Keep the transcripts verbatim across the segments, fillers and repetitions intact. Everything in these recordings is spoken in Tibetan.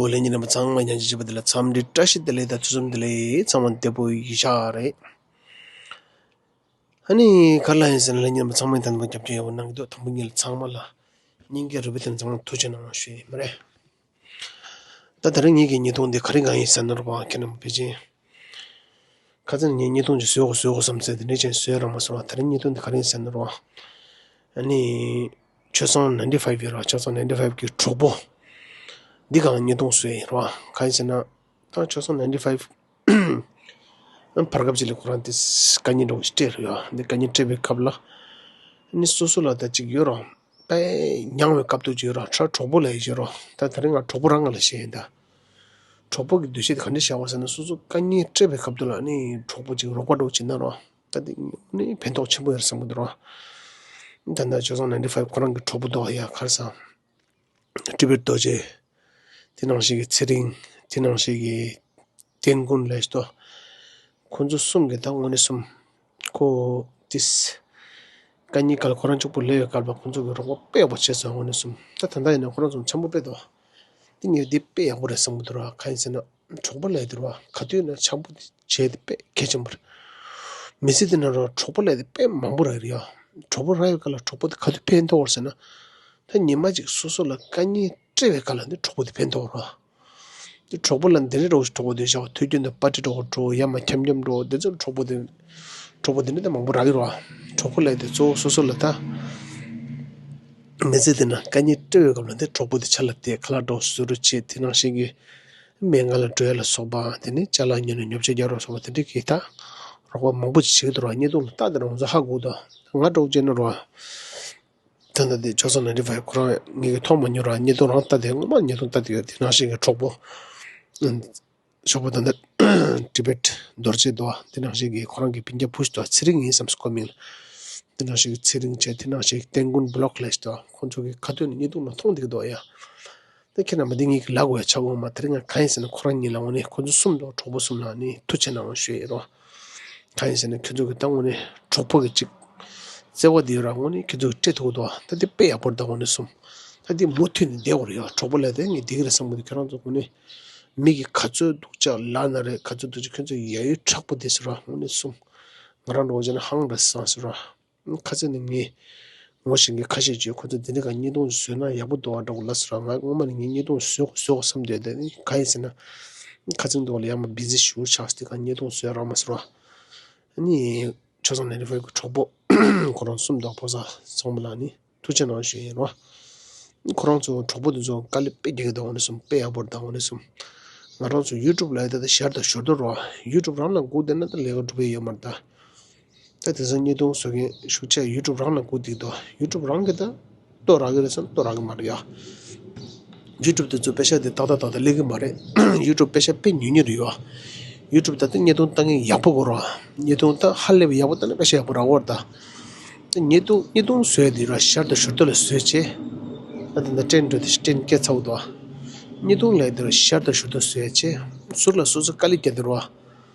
ལས་ཉིན་རིམ་པ་ཚང་མ་ཉན་ཅི་བྱེད་པ་དེ་ལ་འཚམས་འདྲི་བཀྲ་ཤིས་བདེ་ལེགས་དང་ཐུགས་བསམ་བདེ་ལེགས། ཚང་མ་བདེ་པོ་ཡིན་ཤག་རེད། ཨ་ནི་ག་རེ་ལབ་ཡིན་ཟེར་ན། ལས་ཉིན་རིམ་པ་ཚང་མས་དང་པོ་རྒྱབ་སྐྱོར་ཡག་པོ་གནང་གི་འདུག་དང་པོ་ཉིད་ལ་ཚང་མ་ལ་སྙིང་གི་རུས་པའི་གཏིང་ནས་ཚང་མ་ཐུགས་རྗེ་གནང་ཞུ་ཡིན་མ་རེད། ད་དེ་རིང་ངེད་ཀྱི་བརྙན་ཐུང་འདི་ག་རེ་གང་ཡིན་ཟེར་ན་རོ། ཁྱེད་རྣམས་ཕལ་ཆེར་ཁ་སང་ངས་བརྙན་ཐུང་ཅིག་བཟོས་དགོས་བཟོས་དགོས་བསམ་ཚེ་དེ་འདྲས་ཅན་བཟོས་རག་མ་སོང་བ། དེ་རིང་བརྙན་ཐུང་འདི་ག་རེ་ཡིན་ཟེར་ན་རོ། ཨ་ནི་ཆོས་བཟང་ནའིན་ཊི་ཕའིབ་ཡོད་ར། ཆོས་བཟང་ནའིན་ཊི་ཕའིབ་ཀྱི་གྲོགས་པོ་འདི་གང་བརྙན་ཐུང་བཟོས་ཡིན་རོ། གང་ཡིན་ཟེར་ན། ད་ཆོས་བཟང་ནའིན་ཊི་ཕའིབ་བར་སྐབས་ཅིག་ལ་ཁོ་རང་དེ་དཀའ་ངལ་འདྲ་བོ་ཞིག་འཕྲད་རེད་ཡ། འདི་དཀའ་ངལ་འཕྲད་པའི་སྐབས་ལ་ནི་སོ་སོ་ལ་ད་ཅིག་ཡོད་རོ། དཔེ་མྱངས་པའི་སྐབས་དུ་ཅིག་ཡོད་རོ། ཁྲ་གྲོགས་པོ་ལ་ཡོད་ཅིག་ཡོད་རོ། ད་དེ་རིང་ང་གྲོགས་པོ་རང་ང་ལ་བཤད་ཡིན་ད། གྲོགས་པོ་གི་འདུ་ཤེས་དེ་ག་འདྲ་བཞག་པ་ཟེར་ན། སོ་སོ་དཀའ་ངལ་འཕྲད་པའི་སྐབས་དུ་ལ་ནི་གྲོགས་པོ་ཅིག་རོགས་པ་འདྲ་བོ་བྱེད་ན་རོ། ད་དེ་ནི་ཕན་ཐོགས་ཆེན་པོ་ཡོད་བསམ་གི་འདུག་རོ། ད་ལྟ་ཆོས་བཟང་ནའིན་ཊི་ཕའིབ་ཁོ་རང་གི་གྲོགས་པོ་དོ་ཡ་ཁར་སང་ཊི་བེཊ་རྡོ་རྗེ། དེ་ནང་བཞིན་གྱི་ཚེ་རིང་། དེ་ནང་བཞིན་གྱི་ཏན་ཀུན་ལབ་ཤག་ཏོ། ཁོ་ཚོ་གསུམ་གྱིས་ད་དངོས་གནས་གསུམ་ཁོ་ཏིས་དཀའ་ངལ་སྐབས་ལ་ཁོ་རང་གཅིག་པུ་སླེབས་པའི་སྐབས་ལ་ཁོ་ཚོ་གིས་རོགས་པ་དཔེ་ཡག་པོ་བྱས་སོང་། དངོས་གནས་གསུམ། ད་ད་ལྟ་ཡིན་ན་ཁོ་རང་ཚོ་འཆམ་པོ་དཔེ་འདུག་དེ་ངས་འདི་དཔེ་ཡག་པོ་རེད་བསམ་གི་འདུག་ར། གང་ཡིན་ཟེར་ན་གྲོགས་པོ་ལབ་ཡ་དེ་ར་བ། ག་དུས་ཡིན་ན་འཆམ་པོ་བྱས་ཏེ་དཔེ་གལ་ཆེན་པོ་རེད། མི་ཚེ་འདི་ནང་ར་གྲོགས་པོ་ལབ་ཡ་དེ་དཔེ་མང་པོ་རག་གི་རེད་ཡ། གྲོགས་པོ་རག་ཡོད་སྐབས་ལ་གྲོགས་པོ་དེ་ག་དུས་ཕན་ཐོགས་རེད་ཟེར་ན། ད་ཉི་མ་གཅིག་སོ་སོ་ལ་དཀའ་ངལ་འཕྲད་པའི་སྐབས་ལ་ནི་གྲོགས་པོ་དེ་ཕན་ཐོགས་ར། དེ་གྲོགས་པོ་ལ་འདི་འདྲ་འདྲ་བོ་ཞིག་གྲོགས་པོ་དེ་བཞག་དུས་རྒྱུན་དུ་པར་ཊི་འདྲ་བོ་འགྲོ། ཡ་མ་འཁྱམ་འཁྱམ་འགྲོ། དེ་ཚོ་གྲོགས་པོ་དེ། གྲོགས་པོ་དེ་འདྲ་ད་མང་པོ་རག་གི་རེད་བ། གྲོགས་པོ་ལབ་ཡ་དེ་གཙོ་བོ་སོ་སོ་ལ་ད། མི་ཚེ་འདི་ན་དཀའ་ངལ་འཕྲད་པའི་སྐབས་ལ་འདི་གྲོགས་པོ་དེ་ཆ་ལ་དེ་ཁ་ལག་འདྲ་བོ་བཟོ་རོགས་བྱེད། དེ་ནང་བཞིན་གྱི་སྨན་ཁང་ལ་འགྲོ་ཡ་ལ་སོགས་པ། དེ་ནས་ཅ་ལག་ཉོ་ནས་ཉོ་ཆ་རྒྱག་རོགས་སོགས་པ་དེ་འདྲ་གི་ད་རོགས་པ་མང་པོ་ཅིག་བྱེད་ཀྱི་འདུག་ར། བརྙན་ཐུང་ལ་ལྟ་དེ་རང་ཚོ་ཧ་གོ་འདུག་ང་འདྲ་བོ་བྱས་ན་ར། ད་ལྟ་དེ་ཆོས་བཟང་ནའིན་ཊི་ཕའིབ་ཁོ་རང་ངས་མཐོང་མ་མྱོང་ར། བརྙན་ཐུང་རང་ལྟ་དེ་སྔོན་མ་བརྙན་ཐུང་ལྟ་དེ་ཡོད། དེ་ནང་བཞིན་གྱི་གྲོགས་པོ། གྲོགས་པོ་ད་ལྟ་ཊི་བེཊ་རྡོ་རྗེ་འདུག་དེ་ནང་བཞིན་གྱི་ཁོ་རང་གི་སྤུན་ཀྱག་བུ་ཞིག་འདུག་ཚེ་རིང་ཡིན་བསམ་སོང་ཁོ་མིང་ལ། དེ་ནང་བཞིན་གྱི་ཚེ་རིང་བྱས། དེ་ནང་བཞིན་གྱི་ཏན་ཀུན་བི་ལོག་ལབ་ཤག་ཏོ། ཁོ་ཚོ་གིས་ག་དུས་ནས་བརྙན་ཐུང་ནང་མཐོང་བསྡད་ཀྱི་འདུག་ཡ། ད་ཁྱེད་རྣམ་པ་འདི་ངེད་ཀྱི་ལབ་དགོས་ཡ་ཆགས་ཀྱི་ཡོད་མ། དེ་རིང་ང་གང་ཡིན་ཟེར་ན་ཁོ་རང་གཉིས་ལ་དངོས་གནས་ཁོ་ཚོ་གསུམ་ལ་གྲོགས་པོ་གསུམ་ལ་ནི་ཐུགས་རྗེ་གནང་ཞུ་ཡ་ཡིན་རོ། གང་ཡིན་ཟེར་ན་ཁྱོད་ཚོ་གི་ད་དངོས་གནས་གྲོགས་པོ་གི་ཅིག་བརྩེ་བ་འདི་ཡོད་ར། དངོས་གནས་ཁྱོད་ཚོ་གི་སྤྲད་ཐུབ་ཀྱི་འདུག་ད་འདི་དཔེ་ཡག་པོ་རེད། ད་དངོས་གནས་གསུམ་ད་འདི་མུ་མཐུད་ནས་བསྡད་དགོས་རེད་ཡ། གྲོགས་པོ་ལབ་དེ་ངས་འདི་གི་རེད་བསམ་གི་འདུག་ཁྱོད་རང་ཚོ་དངོས་གནས་མི་གི་ག་ཚོད་སྡུག་ཅག་ལབ་ན་རེད། ག་ཚོད་སྡུག་ཅག་ཁྱོད་ཚོ་ཡ་ཡོད་དྲག་པོ་དེ་ཟེར་ར། དངོས་གནས་གསུམ་ང་རང་འདྲ་བོ་བྱས་ན་ཧང་ར་སང་ཟེར་ར། ཁ་སང་ནས་ངས་ངོ་ཤེས་མཁན་ཁ་ཤས་ཀྱིས་ཁོ་ཚོ་འདི་འདྲ་ག་བརྙན་ཐུང་བཟོས་ན་ཡག་པོ་འདུག་བ་འདྲ་བོ་ལབ་ཟེར་བ། ང་སྔོན་མ་ནས་ངས་བརྙན་ཐུང་བཟོ་དགོས་བཟོ་དགོས་བསམ་བསྡད་དེ། ནི་ག་ཡིན་ཟེར་ན་ཁ་སང་འདུག་ལ་ཡ་མ་བི་ཟི་ཞེ་པོ་ཆགས་སོང་། དེ་ག་བརྙན་ཐུང་བཟོས་རག་མ་སོང་བ། ནི་ཆོས་བཟང་ནའིན་ཊི་ཕའིབ་གི་གྲོགས་པོ་ཁོ་རང་གསུམ་དང་ཕོ་གསར་ཚང་མ་ལ་ནི་ཐུགས་རྗེ་གནང་ཞུ་ཡིན་རོ། ཁོ་རང་ཚོ་གྲོགས་པོ་དེ་ཚོ་དཀའ་ལས་དཔེ་རྒྱག་གི་འདུག་དངོས་གནས་གསུམ་དཔེ་ཡག་པོ་རེད། ད་དངོས་གནས་གསུམ་ང་རང་ཚོ་ཡུ་ཊུབ་ལ་ཡ་ད་ད་ཞར་དང་ཞོར་དུ་རོ། ཡུ་ཊུབ་རང་ལ་སྒུག་བསྡད་ན་ད་ལས་ཀ་འགྲུབ་ཡ་ཡོད་མ་རེད་ད། ད་དེང་སང་བརྙན་ཐུང་བཟོ་མཁན་ཤུགས་ཆེ་ཡུ་ཊུབ་རང་ལ་སྒུག་བསྡད་འདུག་ཡུ་ཊུབ་རང་གིས་ད་ལྟོ་རག་གི་རེད་བསམ་ལྟོ་རག་གི་མ་རེད་ཡ། ཡུ་ཊུབ་དེ་ཚོ་པེ་ཤ་དེ་ཏག་ཏག་ཏག་ཏག་སླེབས་ཀྱི་མ་རེད། ཡུ་ཊུབ་པེ་ཤ་དཔེ་ཉུང་ཉུང་རེད་ཡ། ཡུ་ཊུབ་ད་ལྟ་བརྙན་ཐུང་ལྟ་མཁན་ཡག་པོ་དགོས་རེད་བ། བརྙན་ཐུང་ད་ཧ་ལས་པའི་ཡག་པོ་ལྟ་ན་པེ་ཤ་ཡག་པོ་རག་གི་རེད་ད། བརྙན་ཐུང་བརྙན་ཐུང་བཟོ་ཡ་དེ་ར་ཤར་དང་ཞོར་དུ་ལ་བཟོས་བྱས། ད་དེ་འདྲ་ཊེན་འགྲོ་དེ་ཊེན་སྐད་ཚ་བོ་འདུག་བརྙན་ཐུང་ལབ་ཡ་དེ་ར་ཤར་དང་ཞོར་དུ་བཟོས་བྱས། ཟུར་ལ་སོ་སོ་དཀའ་ལས་རྒྱག་དེ་རེད་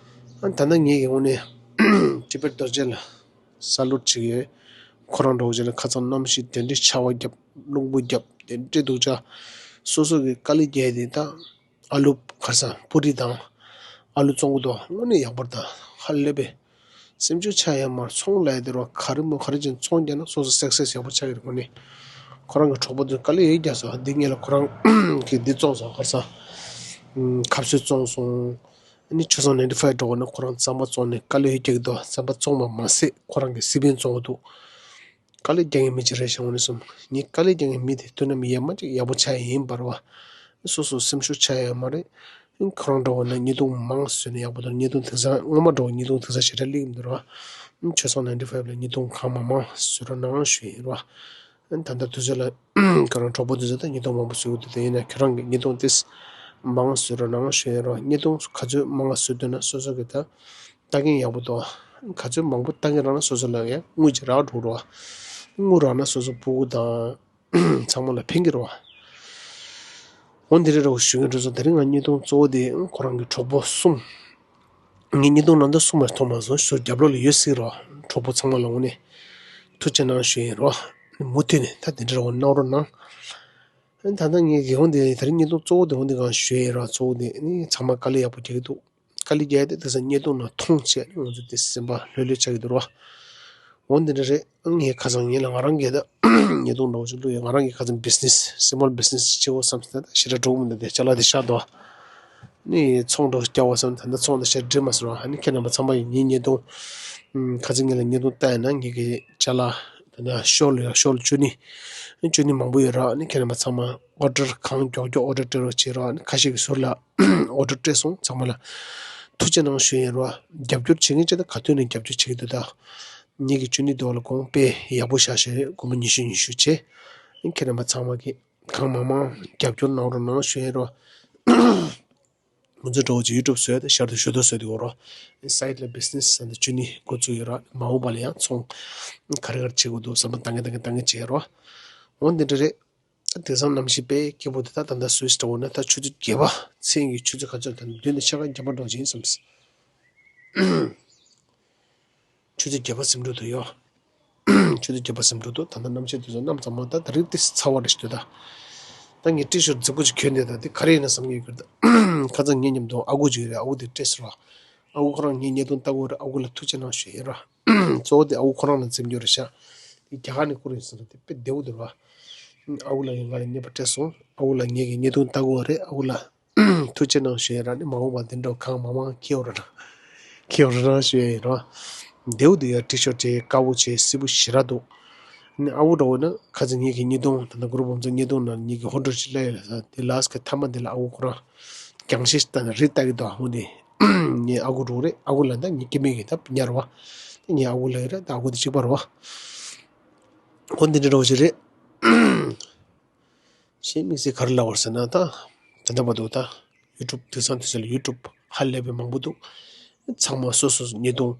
བ། ཨ་ད་ནི་ངས་ཀྱི་དངོས་གནས་ཊི་བེཊ་རྡོ་རྗེ་ལ་སལ་ཡུཊ་བྱེད་ཀྱི་ཡོད། ཁོ་རང་འདྲ་བོ་བྱས་ན་ཁ་སང་གནམ་གཤིས་དེ་འདྲའི་ཆར་པ་བརྒྱབ་རླུང་བུ་བརྒྱབ་དེ་འདྲའི་སྡུག་ཅག་སོ་སོ་གི་དཀའ་ལས་རྒྱག་དེ་ད་ཨ་ལུ་ཁ་སང་པུ་རི་དང་ཨ་ལུ་བཙོང་གི་འདུག་དངོས་གནས་ཡག་པོ་རེད་ད། ཧ་ལས་པའི་སེམས་ཤུགས་ཆག་ཡ་མ་རེད། ཚོང་ལབ་ཡ་དེ་ར་ག་རེ་མོ་ག་རེ་བྱས་ཚོང་རྒྱག་ན་སོ་སོ་སག་སེ་སི་ཡག་པོ་ཆགས་ཀྱི་རེད། དངོས་གནས་ཁོ་རང་གི་གྲོགས་པོ་དེ་དཀའ་ལས་ཡོད་རྒྱག་སོང་། འདི་ངས་ལ་ཁོ་རང་གིས་འདི་བཙོང་སོང་ཁ་སང་ཁ་ཟས་བཙོང་སོང་། ཨ་ནི་ཆོས་བཟང་ནའིན་ཊི་ཕའིབ་འགྲོ་བ་ན་ཁོ་རང་རྩམ་པ་བཙོང་ནས་དཀའ་ལས་ཡོད་རྒྱག་གི་འདུག་རྩམ་པ་བཙོང་བ་མ་ཟད་ཁོ་རང་གི་སི་པན་བཙོང་གི་འདུག་དཀའ་ལས་རྒྱག་མཁན་མི་གཅིག་རེད་ཤག་དངོས་གནས་གསུམ། ངས་དཀའ་ལས་རྒྱག་མཁན་མི་དེ་དུས་ནམ་ཡས་མ་ཅིག་ཡག་པོ་ཆགས་ཡིན་པ་རེད་བ། སོ་སོ་སེམས་ཤུགས་ཆག་ཡ་མ་རེད། ཁོ་རང་འདྲ་བོ་ན་བརྙན་ཐུང་མང་བཟོས་ན་ཡག་པོ་འདུག་བརྙན་ཐུང་དེང་སང་སྔོན་མ་འདྲ་བོ་བརྙན་ཐུང་དེང་སང་ཞེ་དྲག་སླེབས་ཀྱི་མི་འདུག་ར་བ། ཆོས་བཟང་ནའིན་ཊི་ཕའིབ་ལ་བརྙན་ཐུང་གང་མང་མང་བཟོས་རོགས་གནང་ཞུ་ཡིན་ར་བ། ད་ལྟ་དུས་ཚོད་ལ་ཁྱོད་རང་གྲོགས་པོ་དུས་ཚོད་ད་བརྙན་ཐུང་མང་པོ་བཟོ་གི་འདུག་དེ་ཡིན་ན་ཁྱོད་རང་གི་བརྙན་ཐུང་དེ་མང་བཟོས་རོགས་གནང་ཞུ་ཡིན་ར་བ། བརྙན་ཐུང་ག་ཚོད་མང་བཟོས་འདུག་ན་སོ་སོ་གི་ད་ལྟ་མཁན་ཡག་པོ་འདུག་ག་ཚོད་མང་པོ་ལྟ་མཁན་རག་ན་སོ་སོ་ལ་ཡང་དངུལ་ཅིག་རག་འགྲོ་རོགས། དངུལ་རག་ན་སོ་སོ་སྤུ་གུ་དང་ཚང་མ་ལ་ཕན་གྱི་རེད་བ། འོ་འདི་རེད་ར་བ། ཞུ་མཁན་འགྲོ་སོང་། དེ་རིང་ང་བརྙན་ཐུང་གཙོ་བོ་དེ་ཁོ་རང་གི་གྲོགས་པོ་གསུམ། ངས་བརྙན་ཐུང་ནང་དུ་གསུམ་མ་མཐོང་མ་སོང་། ཞོར་རྒྱབ་ལོགས་ལ་ཡོད་སྲིད་ར་བ། གྲོགས་པོ་ཚང་མ་ལ་དངོས་གནས་ཐུགས་རྗེ་གནང་ཞུ་ཡིན་ར་བ། མུ་མཐུད་ནས་ད་དེ་འདྲ་ར་བ་གནང་རོགས་གནང་། ད་ལྟ་ངའི་སྒེའུ་ཁུང་དེ་དེ་རིང་བརྙན་ཐུང་གཙོ་བོ་དེ་འོང་དེ་གང་ཞུ་ཡས་ར། གཙོ་བོ་དེ་ནི་ཚང་མ་དཀའ་ལས་ཡག་པོ་རྒྱག་གི་འདུག། དཀའ་ལས་རྒྱག་ཡས་དེ་དེང་སང་བརྙན་ཐུང་ནང་མཐོང་བྱས་ནས་ང་ཚོ་དེ་སེམས་པ་ལྷོད་ལྷོད་ཆགས་ཀྱི་འདུག་ར། འོ་འདི་འདྲ་རེད། ངས་ཁ་སང་ངས་ལ་ང་རང་གིས་ད་བརྙན་ཐུང་འདྲ་བོ་ཞིག་བླུགས་ཡོད། ང་རང་གིས་ཁ་སང་བི་ཛི་ནེ་སི་སི་མོལ་བི་ཛི་ནེ་སི་ཅིག་བྱེད་དགོས་བསམ་སྟེ་ད་ཞེ་དྲག་འགྲོ་གི་མི་འདུག་དེ་ཅ་ལག་དེ་བཞག་འདུག། ནི་ཚོང་འདྲ་བོ་རྒྱག་དགོས་བསམ། ད་ལྟ་ཚོང་དེ་ཞེ་དྲག་འགྲིག་མ་སོང་ར། ཨ་ནི་ཁྱེད་རྣམ་པ་ཚང་མ་ཡིས་ངའི་བརྙན་ཐུང་ཁ་སང་ངས་ལ་བརྙན་ཐུང་བལྟས་ན་ངེད་ཀྱི་ཅ་ལག་ད་ལྟ་ཤོ་ལོ་ཡ་ཤོ་ལོ་བཅུ་གཉིས་བཅུ་གཉིས་མང་པོ་ཡོད་ར། ཨ་ནི་ཁྱེད་རྣམ་པ་ཚང་མ་ཨོ་ཌར་གང་མགྱོགས་མགྱོགས་ཨོ་ཌར་སྤྲད་རོགས་བྱེད་རོགས། ཨ་ནི་ཁ་ཤས་ཀྱིས་ཟུར་ལ་ཨོ་ཌར་སྤྲད་སོང་། ཚང་མ་ལ་ཐུགས་རྗེ་གནང་ཞུ་ཡིན་རོགས། རྒྱབ་སྐྱོར་བྱེད་མཁན་ཅིག་ད་ག་དུས་ནས་རྒྱབ་སྐྱོར་བྱེད་ཀྱི་འདུག་ད། ངེད་ཀྱི་བཅུ་གཉིས་དོ་ལ་གོང་དཔེ་ཡག་པོ་བཞག་ཞེས་སྒོར་མོ་ཉི་ཤུ་ཉི་ཤུ་བྱས། ཨ་ནི་ཁྱེད་རྣམ་པ་ཚང་མ་གིས་གང་མང་མང་རྒྱབ་སྐྱོར་གནང་རོགས་གནང་ཞུ་ཡིན་རོགས། ང་ཚོ་འགྲོ་བ་ཅིག་ཡུ་ཊུབ་བཟོས་ཏེ་ཤར་དུ་ཞུ་དོ་བཟོས་ཏེ་འོ་རོགས། སའིཊ་ལ་བི་ཛི་ནེ་སི་ཟེར་ཏེ་བཅུ་གཉིས་འགོ་བཙུགས་ཡོད་རོགས། མ་འོངས་པ་ལ་ཡང་ཚོང་ག་རེ་ག་རེ་བྱེད་དགོས་འདུག་བསམ་པ་བཏང་གི་བཏང་གི་བཏང་གི་བྱེད་རོགས། འོ་འདི་འདྲ་རེད། དེང་སང་གནམ་གཤིས་དཔེ་སྐྱིད་པོ་འདུག། ད་ད་ལྟ་སུད་སི་འདྲ་བོ་ན་ད་ཆུ་ཚོད་བརྒྱད་པ། མཚན་གྱི་ཆུ་ཚོད་ག་ཚོད་ད་མདུན་དུ་ཆ་ག་བརྒྱ་པ་འགྲོ་ཅིག་ཡིན་བསམ། ཆུ་ཚོད་བརྒྱད་པ་ཟིན་འགྲོ་འདུག་ཡོ། ཆུ་ཚོད་བརྒྱད་པ་ཟིན་འགྲོ་འདུག། ད་ལྟ་གནམ་གཤིས་དུས་ཚོད་གནམ་ཚང་མ་ད་ད་རིང་ཏིས་ཚ་བ་རེ་ཞིག་འདུག་ད། ད་ངས་ཊི་ཤོཊ་རྫིག་པོ་ཅིག་གྱོན་བསྡད། ད་དེ་ག་རེ་ཡིན་ན་བསམ་གྱི་ཡོད་ཀྱི་རེད། ད་ཁ་སང་ངའི་མཉམ་དུ་ཨ་ཁུ་ཅིག་ཡོད་རེད། ཨ་ཁུ་དེ་སྤྲད་སོང་ར། ཨ་ཁུ་ཁོ་རང་ངའི་བརྙན་ཐུང་ལྟ་གི་ཡོད་རེད། ཨ་ཁུ་ལ་ཐུགས་རྗེ་གནང་ཞུ་ཡིན་ར། གཙོ་བོ་དེ་ཨ་ཁུ་ཁོ་རང་ལ་འཛེམ་རྒྱུ་རེད་ཤག། དེ་རྒྱ་གར་ནས་བསྐུར་ཡིན་ཟེར་ར། དེ་དཔེ་བདེ་པོ་འདུག་ར། ཨ་ཁུ་ལ་ཡང་ང་ལ་བརྙན་པར་སྤྲད་སོང་། ཨ་ཁུ་ལ་ངེད་ཀྱི་བརྙན་ཐུང་ལྟ་གི་ཡོད་རེད། ཨ་ཁུ་ལ་ཐུགས་རྗེ་གནང་ཞུ་ཡ་ར། ནི་མ་འོངས་པ་འདི་འདྲ་གང་མང་མང་སྐྱེལ་རོགས་གནང་། སྐྱེལ་རོགས་གནང་ཞུ་ཡ་ཡིན་རོ། བདེ་པོ་འདུག་ཡ། ཊི་ཤོཊ་བྱས། དཀར་པོ་བྱས། སིལ་བུ་ཞེ་དྲག་འདུག། ནི་ཨ་ཁུ་འདྲ་བོ་ན་ཁ་སང་ངེད་ཀྱི་བརྙན་ཐུང་ད་ལྟ་གུ་རུབ་བུམ་ཚོ་བརྙན་ཐུང་ནང་ངེད་ཀྱི་ཧོ་ཊེལ་ཞིག་སླེབས་ཡོད་ལ་ས། དེ་ལ་སི་ཀའི་མཐའ་མ་དེ་ལ་ཨ་ཁུ་ཁོ་རང་རྒྱང་ཤེལ་ལྟ་ནས་རི་ལྟ་གི་འདུག། ཨ་ཁུ་དེ་ངའི་ཨ་ཁུ་འདྲ་བོ་རེད། ཨ་ཁུ་ལ་ད་ངའི་སྐྱེ་དམན་གྱི་ད་ཉར་བ། ངའི་ཨ་ཁུ་ལ་ཡོད་རེད། ད་ཨ་ཁུ་དེ་གཅིག་པ་རེད་བ། ཨོ་འདི་འདྲ་འདྲ་བོ་ཞིག་རེད། གཞན་དམིགས་བསལ་ག་རེ་ལབ་དགོས་ཟེར་ན། ད་ད་ལྟ་བར་དུ་ད་ཡུ་ཊུབ་དེང་སང་དུས་ཚོད་ལ་ཡུ་ཊུབ་ཧ་ལས་པའི་མང་པོ་འདུག། ཚང་མ་སོ་སོ་བརྙན་ཐུང་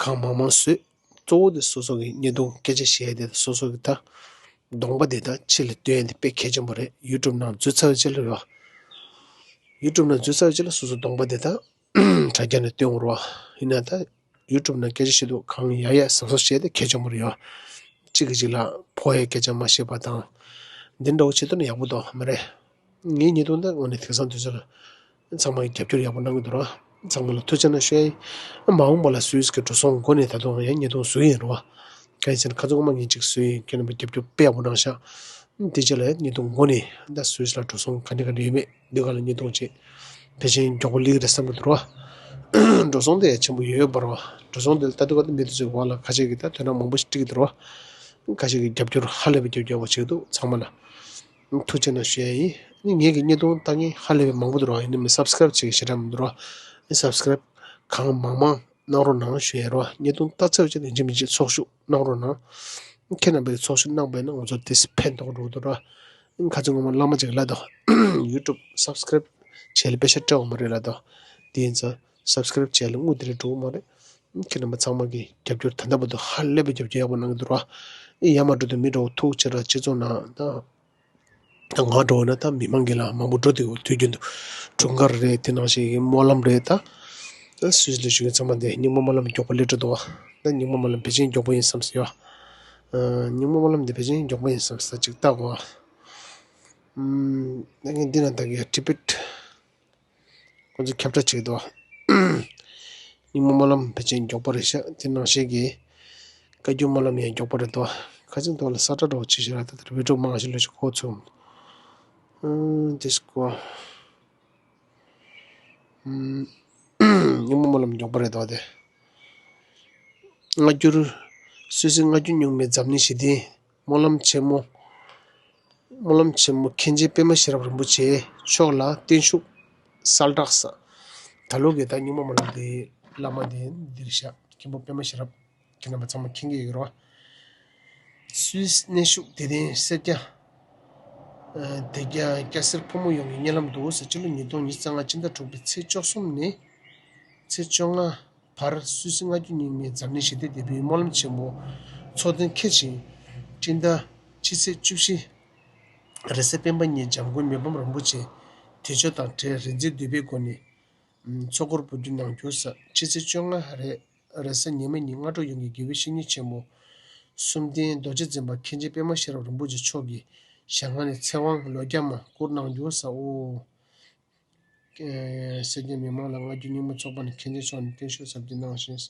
གང་མང་མང་བཟོས། གཙོ་བོ་དེ་སོ་སོ་གི་བརྙན་ཐུང་སྐད་ཆ་བཤད་ཡ་དེ་དང་སོ་སོ་གི་ད་གདོང་པ་དེ་ད་ཕྱི་ལ་སྟོན་ཡ་དེ་དཔེ་གལ་ཆེན་པོ་རེད། ཡུ་ཊུབ་ནང་འཛུལ་ཚར་བའི་རྗེས་ལ་ཡོད། ཡུ་ཊུབ་ནང་འཛུལ་ཚར་བའི་རྗེས་ལ་སོ་སོ་གདོང་པ་དེ་ད་དྲ་རྒྱ་ནས་སྟོན་དགོས་རེད་བ། ཡིན་ན་ད་ཡུ་ཊུབ་ནང་སྐད་ཆ་བཤད་དུས་གང་ཡག་ཡག་གཟབ་གཟབ་བྱས་ཏེ་གལ་ཆེན་པོ་རེད་ཡ། གཅིག་གིས་གཅིག་ལ་ཕོག་ཡག་སྐད་ཆ་མ་བཤད་པ་དང་། འདི་འདྲ་བོ་བྱེད་ཐུབ་ན་ཡག་པོ་འདུག་མ་རེད། ངའི་བརྙན་ཐུང་ད་དངོས་གནས་དེང་སང་དུས་ཚོད་ལ་ཚང་མ་གིས་རྒྱབ་སྐྱོར་ཡག་པོ་གནང་གི་འདུག་ར། ཚང་མ་ལ་ཐུགས་རྗེ་གནང་ཞུ་ཡ་ཡིན། མ་འོངས་པ་ལ་སུད་སི་གི་འགྲོ་སོང་སྒོ་ནས་ད་དུང་ཡང་བརྙན་ཐུང་བཟོ་གི་ཡིན་ར་བ། གང་ཡིན་ཟེར་ན་ཁ་སང་སྔོན་མ་ངས་གཅིག་བཟོས་ཡིན། ཁྱེད་རྣམ་པས་རྒྱབ་སྐྱོར་དཔེ་ཡག་པོ་གནང་ཤག། དེ་རྗེས་ལ་ཡང་བརྙན་ཐུང་སྒོ་ནས་ད་སུད་སི་ལ་འགྲོ་སོང་ག་འདྲ་ག་འདྲ་ཡོད་མེད་འདི་ག་ལ་བརྙན་ཐུང་བྱེད། ཕལ་ཆེར་མགྱོགས་པོ་སླེབས་ཀྱི་རེད་བསམ་གྱི་འདུག་ར། འགྲོ་སོང་དེ་ཡང་ཆེན་པོ་ཡོད་ཡོད་པ་རེད་བ། འགྲོ་སོང་དེ་ལ་ལྟ་དུས་ག་དུས་མི་དེ་ཚོའི་འོག་ལ་ཁ་ཤས་ཀྱིས་ད་དོ་སྣང་མང་པོ་ཞིག་སྤྲད་ཀྱི་འདུག་ར་བ། ཁ་ཤས་ཀྱིས་རྒྱབ་སྐྱོར་ཧ་ལས་པའི་རྒྱབ་སྐྱོར་བ་བྱེད་ཀྱི་འདུག། ཚང་མ་ལ་ཐུགས་རྗེ་གནང་ཞུ་ཡ་ཡིན། ངེད་ཀྱི་བརྙན་ཐུང་ལྟ་མཁན་ཧ་ལས་པའི་མང་པོ་འདུག་ར་བ། ཡིན་ནའི་མི་སབ་སི་ཀ་རེབ་བྱེད་མཁན་ཞེ་དྲག་མི་འདུག་ར་བ། སབ་སི་ཀ་རེབ་གང་མང་མང་གནང་རོགས་གནང་ཞུ་ཡ་རོ། བརྙན་ཐུང་ལྟ་ཚར་བའི་རྗེས་ལ་ཡིན་གཅིག་མིན་གཅིག་ཚོགས་ཞུགས་གནང་རོགས་གནང་། ཁྱེད་རྣམ་པས་ཚོགས་ཞུགས་གནང་པ་ཡིན་ན་ང་ཚོ་དེ་ཕན་ཐོགས་འགྲོ་གི་འདུག་ར། ཁ་སང་སྔོན་མ་བླ་མ་ཅིག་ལབ་དང་། ཡུ་ཊུབ་སབ་སི་ཀ་རེབ་བྱས་ལ་པེ་ཤ་སྤྲད་འོང་མ་རེད་ལབ་དང་། དེ་ཡིན་ཙང་སབ་སི་ཀ་རེབ་བྱས་ལ་དངུལ་དེ་རིགས་འགྲོ་གི་མ་རེད། ཁྱེད་རྣམ་པ་ཚང་མ་གིས་རྒྱབ་སྐྱོར་ད་ལྟ་བར་དུ་ཧ་ལས་པའི་རྒྱབ་སྐྱོར་ཡག་པོ་གནང་གི་འདུག་ར། ཡར་མར་འགྲོ་དུས་མི་འདྲ་བོ་ཐུག་བྱས་ར། སྤྱི་ཚོགས་ནང་ད། ད་ང་འདྲ་བོ་ན་ད་མི་མང་གི་ལ་མང་པོ་འགྲོ་དུས་དུས་རྒྱུན་དུ་འཁྲུངས་སྐར་རེད། དེ་ནང་བཞིན་གྱི་སྨོན་ལམ་རེད་ད། ད་སུད་སི་ལ་བཞུགས་མཁན་ཚང་མ་འདི་རྙིང་མ་སྨོན་ལམ་མགྱོགས་པོ་སླེབས་འགྲོ་འདུག་བ། ད་རྙིང་མ་སྨོན་ལམ་ཕལ་ཆེར་མགྱོགས་པོ་ཡིན་བསམ་སོང་ཡ། ཨ། རྙིང་མ་སྨོན་ལམ་འདི་ཕལ་ཆེར་མགྱོགས་པོ་ཡིན་བསམ་སོང་། ཅིག་ལྟ་དགོས། ཨམ། ད་ངས་འདི་ན་ད་གི་ཊི་བེཊ་ཁོང་ཚོ་ཁྱབ་བསྒྲགས་བྱེད་ཀྱི་འདུག། རྙིང་མ་སྨོན་ལམ་ཕལ་ཆེར་མགྱོགས་པོ་རེད་ཤག། དེ་ནང་བཞིན་གྱི་བཀའ་བརྒྱུད་སྨོན་ལམ་ཡང་མགྱོགས་པོ་རེད་འདུག། ཁ་སང་ཐོག་ལ་ས་ཁྲ་འདྲ་བོ་བྱེད་ཤག་ར། ད་ལྟ་བི་ཌིའོ་མང་ཞིག་ལོས་ཤིག་གོ་ཚུགས། ཨམ། དེ་སྐོར། ཨམ། རྙིང་མ་སྨོན་ལམ་མགྱོགས་པོ་རེད་འདུག་དེ། སྔ་འགྱུར། སུད་སི་སྔ་འགྱུར་རྙིང་མའི་འཛམ་གླིང་ཞི་བདེའི་སྨོན་ལམ་ཆེན་མོ། སྨོན་ལམ་ཆེན་མོ་མཁན་ཆེན་པད་མ་ཤེས་རབ་རིན་པོ་ཆེ་མཆོག་ལ་བརྟན་བཞུགས་གསལ་བསྒྲགས་ས། ད་ལོ་གི་ད་རྙིང་མ་སྨོན་ལམ་དེ་བླ་མ་དེ་འདིར་ཤག། མཁན་པོ་པད་མ་ཤེས་རབ། ཁྱེད་རྣམ་པ་ཚང་མ་མཁྱེན་གྱི་ཡོད་རེད་བ། སུད་སི་གནས་བཞུགས་དད་ལྡན་སེར་སྐྱ། ཨ། དད་སྐྱ་སྐྱ་སེར་ཕོ་མོ་ཡོངས་ཀྱི་སྙན་ལམ་དུ་ཟེར། སྤྱི་ལོ་ཉིས་སྟོང་ཉི་ཤུ་རྩ་ལྔ་སྤྱི་ཟླ་དྲུག་པའི་ཚེས་བཅུ་གསུམ་ནས་ཚེས་བཅོ་ལྔ་བར་སུད་སི་སྔ་འགྱུར་རྙིང་མའི་འཛམ་གླིང་ཞི་བདེ་དེ་བའི་སྨོན་ལམ་ཆེན་མོ་ཚོགས་ཐེངས་ཁེ་ཆིང་སྤྱི་ཟླ་ཕྱི་ཚེས་བཅུ་བཞི། རེས་གཟའ་སྤེན་པ་ཉིན་འཇམ་མགོན་མི་ཕམ་རིན་པོ་ཆེ་དུས་མཆོད་དང་འབྲེལ་རིག་འཛིན་འདུས་པའི་སྒོ་ནས་ཚོགས་འཁོར་འབུལ་རྒྱུ་གནང་རྒྱུ་ས། ཕྱི་ཚེས་བཅོ་ལྔ་རེས་རེས་གཟའ་ཉི་མའི་ཉིན་སྔ་དྲོ་ཡོངས་ཀྱི་དགེ་བའི་བཤེས་གཉེན་ཆེན་མོ་གསུམ་ལྡན་རྡོ་རྗེ་འཛིན་པ་མཁན་ཆེན་པད་མ་ཤེས་རབ་རིན་པོ་ཆེ་མཆོག་གིས་ ཞལ་སྔ་ནས་ཚེ་དབང་ལོ་བརྒྱ་མ་བསྐུར་གནང་རྒྱུ་ཟེར། ཨོ། ཨེ། སེར་སྐྱ་མི་མང་ལ་བསྔགས་བརྗོད་སྙིང་པོ་ཚོགས་པ་ནས་མཁྱེན་ཆེན་མཆོག་ནས་བརྟན་བཞུགས་ཟབ་རྒྱས་གནང་ཞིང་།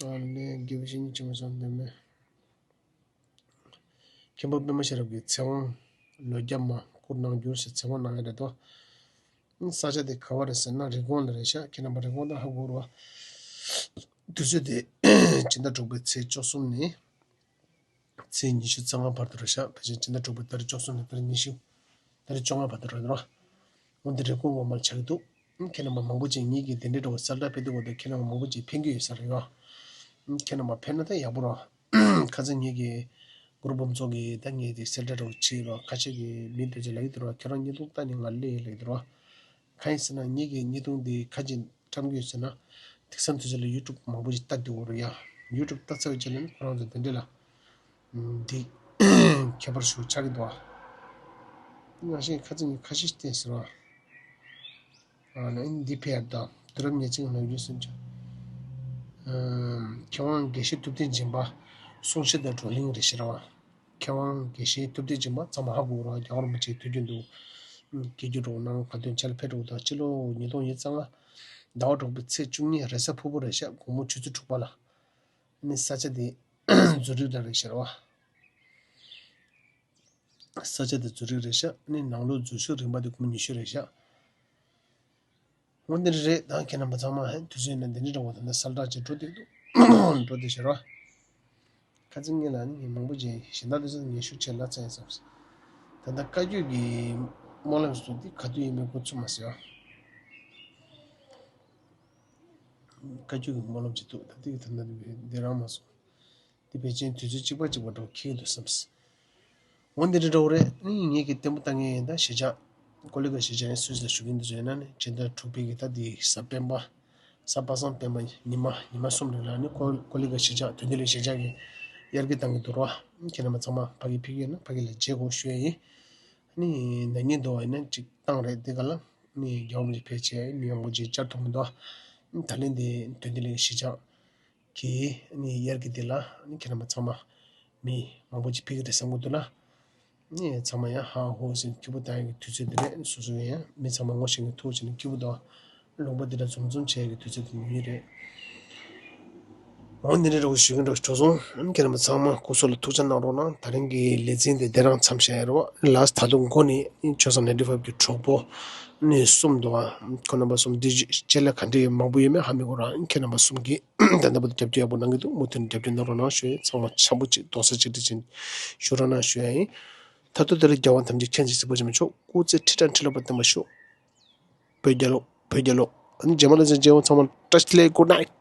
ཨ་ལས་དགེ་བའི་བཤེས་གཉེན་ཆེན་མོ་སོགས་འདེམས་མེད། མཁན་པོ་པདྨ་ཤེས་རབ་ཀྱི་ཚེ་དབང་ལོ་བརྒྱ་མ་བསྐུར་གནང་རྒྱུ་ཞེས་ཚེ་དབང་གནང་ཡ་རེད་དོ། ས་ཆ་དེ་ག་བ་རེད་ཟེར་ན་རི་ཀོན་ལ་རེད་ཤག་ཁྱེད་རྣམ་པ་རི་ཀོན་ད་ཧ་གོ་རོགས། དུས་ཚོད་དེ་སྤྱི་ཟླ་དྲུག་པའི་ཚེས་བཅུ་གསུམ་ནས་ཚེས་ཉི་ཤུ་རྩ་ལྔ་བར་དུ་རེད་ཤག་ཕལ་ཆེར་སྤྱི་ཟླ་དྲུག་པའི་ཏ་རིག་བཅུ་གསུམ་ནས་ཏ་རིག་ཉི་ཤུ། ཏ་རིག་བཅོ་ལྔ་བར་དུ་རེད་རོ། འོན་ཏེ་རི་ཀོན་ངོ་མར་ཆགས་ཀྱི་འདུག་ཁྱེད་རྣམ་པ་མང་པོ་ཅིག་ངེད་ཀྱི་དེ་འདྲའི་འགྲོ་བའི་གསལ་བསྒྲགས་ཕེབས་དུས་འོ་ད་ཁྱེད་རྣམ་པ་མང་པོ་ཅིག་ཕན་གྱི་ཡོད་ས་རེད་ཡོ། ཁྱེད་རྣམ་པ་ཕན་ན་ད་ཡག་པོ་རོ། ཁ་སང་ངེད་ཀྱི་གུ་རུ་འབུམ་ཚོགས་ཀྱི་ད་ངེད་དེ་གསལ་བསྒྲགས་རོ་བྱེད་རོ། ཁ་ཤས་ཀྱི་མི་དེ་ཚོ་ལབ་ཀྱི་འདུག་རོ། ཁྱེད་རང་བརྙན་ཐུང་ལྟ་ནི་ང་ལས་ལབ་ཀྱི་འདུག་རོ། གང་ཡིན་ཟེར་ན་ངེད་ཀྱི་བརྙན་ཐུང་འདི་ཁ་ཅིག་བཀྲམ་གྱི་ཡོད་ཟེར་ན། དེང་སང་དུས་ཚོད་ལ་ཡུ་ཊུབ་མང་པོ་ཞིག་ལྟ་འདུག་རོ་ཡ། ཡུ་ཊུབ་ལྟ་ཚར་བའི་རྗེས་ལ་ནི་ཁོ་རང་ཚོ་དེ་འདྲ་ལ། འདི་ཁྱད་པར་ཞིག་ཆགས་ཀྱི་འདུག་ཨ། ང་ཞིག་ཁ་ཚིག་ངས་ཁ་ཤས་ཤིག་བསྟན་ཟེར་བ། ཨ་ནི་འདི་ཕེབས་ཡ་དང་དུས་རབས་ཉེར་གཅིག་ལོ་རྒྱུས་སུ་འཇོག་མཁས་དབང་དགེ་བཤེས་ཐུབ་བསྟན་སྦྱིན་པ་གསུང་བཤད་དང་བགྲོ་གླེང་རེ་ཞེས་ར་བ། མཁས་དབང་དགེ་བཤེས་ཐུབ་བསྟན་སྦྱིན་པ་ཚང་མ་ཧ་གོ་རོགས། རྒྱལ་བ་རིན་པོ་ཆེའི་དུས་རྒྱུན་དུ་དགེ་རྒྱུ་གྲོགས་ནང་ག་དོན་ཆ་ལ་ཕེབས་འགྲོ་དང་སྤྱི་ལོ་ཉིས་སྟོང་ཉི་ཤུ་རྩ་ལྔ་ཟླ་བ་དྲུག་པའི་ཚེས་བཅུ་གཉིས་རེས་གཟའ་ཕུར་བུ་རེད་ཤག་དགོང་མོ་ཆུ་ཚོད་དྲུག་པ་ལ། ནི་ས་ཆ་དེ་ཛུ་རིག་ལ་རེད་ཤག་ར་བ། ས་ཆ་དེ་ཛུ་རིག་རེད་ཤག་ནི་ནང་ལོགས་འཛུལ་ཞུགས་རིམ་པ་དེ་དགོང་མོ་ཉི་ཤུ་རེད་ཤག་འོ་འདི་རེད། ད་ཁྱེད་རྣམ་པ་ཚང་མ་ཧན་དུས་ཚོད་ཡིན་ན་འདི་འདྲ་འདྲ་བོ་དེ་འདྲ་གསལ་བསྒྲགས་ཅིག་འགྲོ་བསྡད་འདུག་འགྲོ་བསྡད་ཤག་ར་བ། ཁ་ཚིག་ངེད་ལ་ནི་མང་པོ་ཅིག་གཞན་དག་དུས་ཚོད་ངས་ཤུགས་ཆེ་ལ་བཙལ་བསམ། ད་ལྟ་བཀའ་བརྒྱུད་ཀྱི་སྨོན་ལམ་སོགས་འདི་ག་དུས་ཡིན་མིན་འགོ་ཚུགས་མ་ཟེར་བ། བཀའ་བརྒྱུད་ཀྱི་སྨོན་ལམ་ཅིག་འདུག་ད་ལྟའི་ད་ལྟ་འདི་རང་མ་སོང་། འདི་ཕལ་ཆེར་དུས་ཚོད་གཅིག་པ་གཅིག་པ་འགྲོ་འཁེལ་འདུག་བསམ། འོ་འདི་འདྲ་འདྲ་བོ་རེད། ནི་ངེད་ཀྱི་ལྟད་མོ་ལྟ་མཁན་ཡིན་ད་གཞིས་ཆགས་ཀོ་ལི་གྷལ་གཞིས་ཆགས་ཡིན་སུད་སི་ལ་བཞུགས་མཁན་འདི་ཚོ་ཡིན་ན་ནི་སྤྱི་ཟླ་དྲུག་པའི་གི་ད་འདི་གཟའ་སྤེན་པ་གཟའ་པ་སངས་སྤེན་པ་ཉི་མ་ཉི་མ་གསུམ་རིང་ལ་ནི་ཀོ་ཀོ་ལི་གྷལ་གཞིས་ཆགས་དོན་ལྡན་གླིང་གཞིས་ཆགས་ཀྱི་དབྱར་སྐྱིད་བཏང་གི་འདུག་རོ། ཁྱེད་རྣམ་པ་ཚང་མ་ཕ་གི་ཕེབས་ཀྱི་ཡོད་ན་ཕ་གི་ལ་མཇལ་དགོས་ཞུ་ཡ་ཡིན། ནི་ན་ནིང་འདུག་བ་ཡིན་ན་ཅིག་བཏང་རེད། འདི་ག་ལ་ནི་རྒྱལ་བ་རིན་པོ་ཆེ་ཕེབས་བྱས་མི་མང་པོ་ཅིག་བཅར་ཐུབ་མི་འདུག་ད་ལན་འདི་དོན་ལྡན་གླིང་གཞིས་ཆགས་ཀྱི་ནི་དབྱར་གྱི་འདི་ལ་ནི་ཁྱེད་རྣམ་པ་ཚང་མ་མི་མང་པོ་ཅིག་ཕེབས་ཀྱི་རེད་བསམ་གྱི་འདུག་ལ། ནི་ཚང་མ་ཡང་ཧ་ཧོ་ཟེར་སྐྱིད་པོ་བཏང་ཡག་གི་དུས་ཚོད་འདི་རེད། སོ་སོ་ཡང་མི་ཚང་མ་ངོ་ཤེས་མཁན་ཐུག་བྱས་ནས་སྐྱིད་པོ་དང་ལུང་པ་འདི་འདྲ་འཛོམས་འཛོམས་བྱེད་ཡག་གི་དུས་ཚོད་དེ་ཉོས་ཡིན་རེད། འོ་འདི་འདྲ་འདྲ་བོ་ཞུ་གི་འདྲ་བོ་བྱུང་སོང་། ཁྱེད་རྣམ་པ་ཚང་མ་སྐུ་གཟུགས་ལ་ཐུགས་ཅག་གནང་རོགས་གནང་། ད་རིང་གི་ལེ་ཚན་དེ་འདི་རང་མཚམས་བཞག་ཡ་རེད་བ། ལགས་ད་དུང་འགོ་ནས་ཆོས་བཟང་ནའིན་ཊི་ཕའིབ་ཀྱི་གྲོགས་པོ་ནི་གསུམ་འདུག་བ། ཁོ་རྣམ་པ་གསུམ་འདི་ཅེ་ལ་ག་འདྲ་ཡོད་མང་པོ་ཡོད་མེད་ཧ་མི་གོ་རང་། ཁྱེད་རྣམ་པ་གསུམ་གྱིས་ད་ལྟ་བར་དུ་རྒྱབ་སྐྱོར་ཡག་པོ་གནང་གི་འདུག་མུ་མཐུད་ནས་རྒྱབ་སྐྱོར་གནང་རོགས་གནང་ཞུ་ཡ། ཚང་མ་འཆམ་པོ་ཅིག་རྡོག་རྩ་གཅིག་སྒྲིལ་ཅན་ཞུ་རོགས་གནང་ཞུ་ཡ་ཡིན། ད་དུང་དེ་ལ་རྒྱལ་བ་ཐམས་ཅད་མཁྱེན་ཅིང་གཟིགས་པ་ཆེན་པོ་མཆོག་སྐུ་ཚེ་ཁྲི་ཕྲག་ཁྲི་ལོ་བར་བརྟན་པར་ཤོག་བོད་རྒྱལ་ལོ། བོད་རྒྱལ་ལོ། ཨ་ནི་རྗེས་མ་ལ་མཇལ་ཡོང་། ཚང་མ་བཀྲ་ཤིས་བདེ་ལེགས། Good night.